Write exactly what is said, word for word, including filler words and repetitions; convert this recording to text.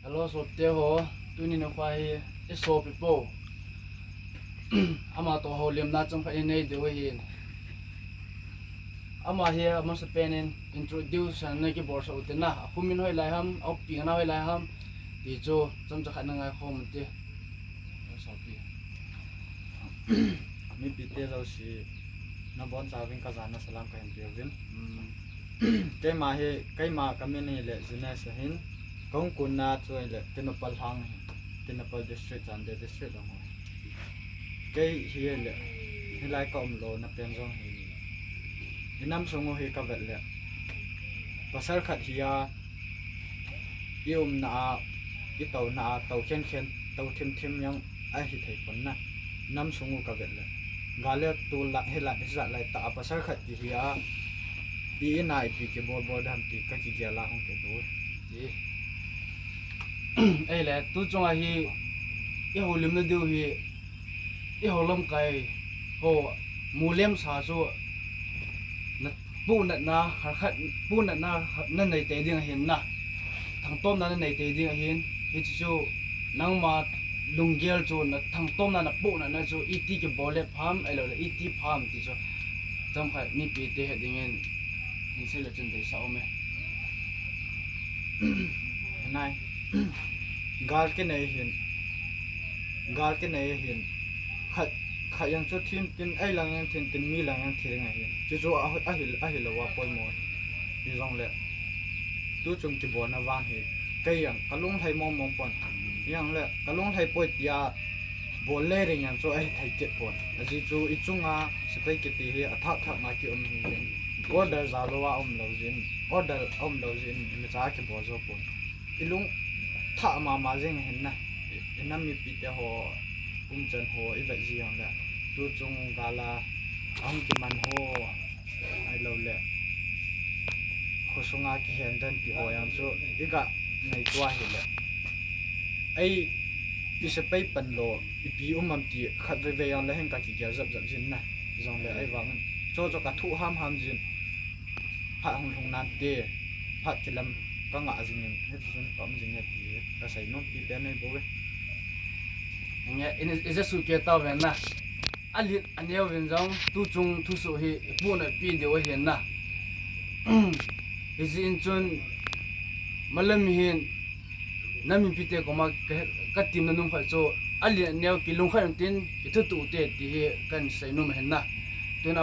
Hello sopite ho, tuni nikho hi i sopi po. Ama toh houlimna chomkhat i nei diu ahin. Ama hi amasapen in introduce na kibolsah ute na. Akhumin hoilai ham, auppi na hoilai ham, ti chu chomcha khat na ngaikhom ute. Sopi. Mipite jouse, nabonchauvin kajana salam kahin peuvin. Keima hi, keima kamin hi le Jinesh ahin. Kahung kunna chu hile Tengnoupal lhang ahi. Tengnoupal District, Chandel District lang ho. Kei hi le, hilai kaumlouna pen jong hi, i nam sung u hi kavet le, pasal khat hi a, i umna a, i touna a, tou khenkhen, tou thimthim jong ahithei pon na. Nam sung u kavet le, gal le tulai, hilai, hijat laitah a pasal khat kihi a, i in a ipi kibolbol ding ham ti kakigel a hung kibol. Ahile, tuchung a hi, i houlimna diu hi, i houlamkai ho, mulemsa chu, na puhnatna, harkhat, puhnatna nanei tei ding ahin na. Thangtomna nanei tei ding ahin, hiche chu, nangma lunggel chu, nathangtomna napuhnatna chu, iti kibol le pham, ahiloule iti pham ti chu, chomkhat mipite het dingin, hinsei le chun deisah aume. Nai. Gal kinei hin. Gal kinei hin. Khat, khat jeng chu thintin, ei lang jeng thintin, mi lang jeng thi ding ahin. Chuchu a, ahil, ahilou a poimo. Hijongle, tuchung kibolna vang hi, kei jeng kalunglhai mongmong pon. Hijongle, kalunglhai poi tia, bol le ding jeng chu ahithei kit pon. Ajeh chu i chunga sepai kiti hi athah thah ma kium hi jeng. Order jalou a umlou jeh in, order aumlou jeh in, imacha kibol jou pon. I lung thah mama jeng ahin na. I, i nam mipite ho, umchan ho, i vet ji jongle, tuchung gal a ahung kiman ho, ahiloule, khosunga kihen den ti ho jeng chu, i ga ngaito a hile, ei, i sepai panlou, ipi um am ti khatvei vei jongle hin kakigel jep jep jin na. Hijongle, ahivangin, chuchu kathu hamham jin. Phat hung lhung nante, phat kilam kangah jingin, hitichun kaum jing e ti kasei nompi pen ahi bouve. Nge, i, i jesuh kei tauvin na. Alen aneo uvin jong, tuchung thusoh hi ipuhnatpi diu ahin na. Hijeh in chun, malam hin, nam mipite koma ka, katemna nung khat chu, alen aneo kilungkhat untin, kithutuh ute ti hi kahin sei nom ahin na. Tuna